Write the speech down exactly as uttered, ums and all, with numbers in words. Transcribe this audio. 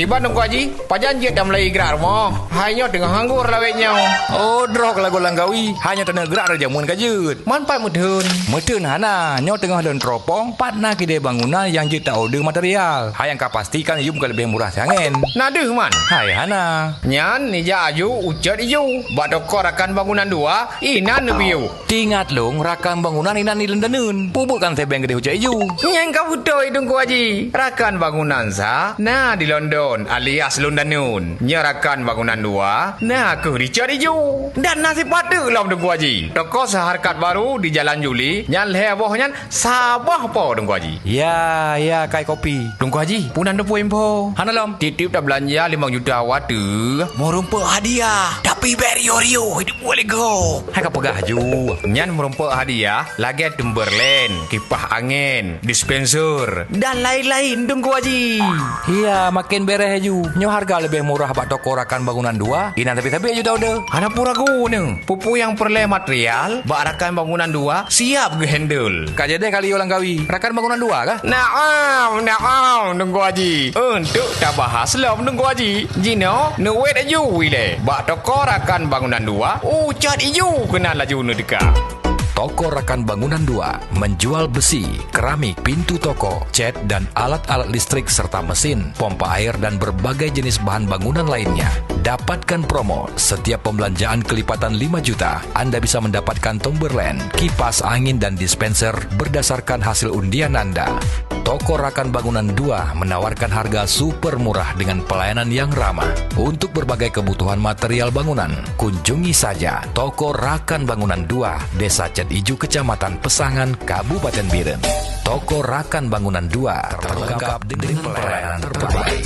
Iban Teungku Haji, pajan jeuet tameulai grak rumoh? Hai nyoe teungoh nganggur lawét nyoe. Oh, droe ka lagoe Langkawi, hai nyoe taneuk grak dari jameun ka jeuet. Man pat meutheun? Meutheun hana, nyoe teungoh lôn teropong, pat na kidée bangunan nyang jeuet ta-order material. Hai nyang ka pasti kan yum ka leubeh murah siangén. Na deuh man? Hai hana. Nyan nijak aju ucot iju bak toko rakan bangunan dua, inan neupiôh. Teuingat lôn, rakan bangunan inan di London. Peubuet kan sebeng keudeh ucok iju. Nyang ka beutôi Teungku Haji. Rakan bangunan sa na di London alias London. Nyoe rakan bangunan dua na keuh di Cot Iju. Dan na sipateuk lom Teungku Haji. Toko sa hareukat baru di Jalan Juli, nyan lhée boh nyan saboh po Teungku Haji. Ya, ya, kai kopi. Teungku Haji, peue nan teupeu info? Hana lom. Tiep-tiep tabeulanja limong juta watt teuh, meurumpok hadiah. Tapi bék riôh-riôh, hidup boleh go. Hai ka peugah ju, nyan meurumpok hadiah lagée Timberland, kipah angén, dispenser, dan lain-lain Teungku Haji. Iya, makin bereh ju. Nyoe harga leubeh murah bak toko rakan bangunan dua, inan sabe-sabe ju tau deh. Hana peue ragu nyoe. Peue-peue nyang peureulée material bak rakan bangunan dua siap geuhandle. Ka jadeh kali yoh Langkawi, rakan bangunan dua kah? Naam, naam, Teungku Haji. Untuk tabahas lom Teungku Haji. Jinoe neuwet aju ilée bak toko rakan bangunan dua, ucot iju keunan laju neuteuka. Toko Rakan Bangunan dua menjual besi, keramik, pintu toko, cat, dan alat-alat listrik serta mesin, pompa air, dan berbagai jenis bahan bangunan lainnya. Dapatkan promo, setiap pembelanjaan kelipatan lima juta, Anda bisa mendapatkan Timberland, kipas angin, dan dispenser berdasarkan hasil undian Anda. Toko Rakan Bangunan dua menawarkan harga super murah dengan pelayanan yang ramah. Untuk berbagai kebutuhan material bangunan, kunjungi saja Toko Rakan Bangunan dua, Desa Cot Iju, Kecamatan Pesangan, Kabupaten Bireuen. Toko Rakan Bangunan dua, terlengkap dengan pelayanan terbaik.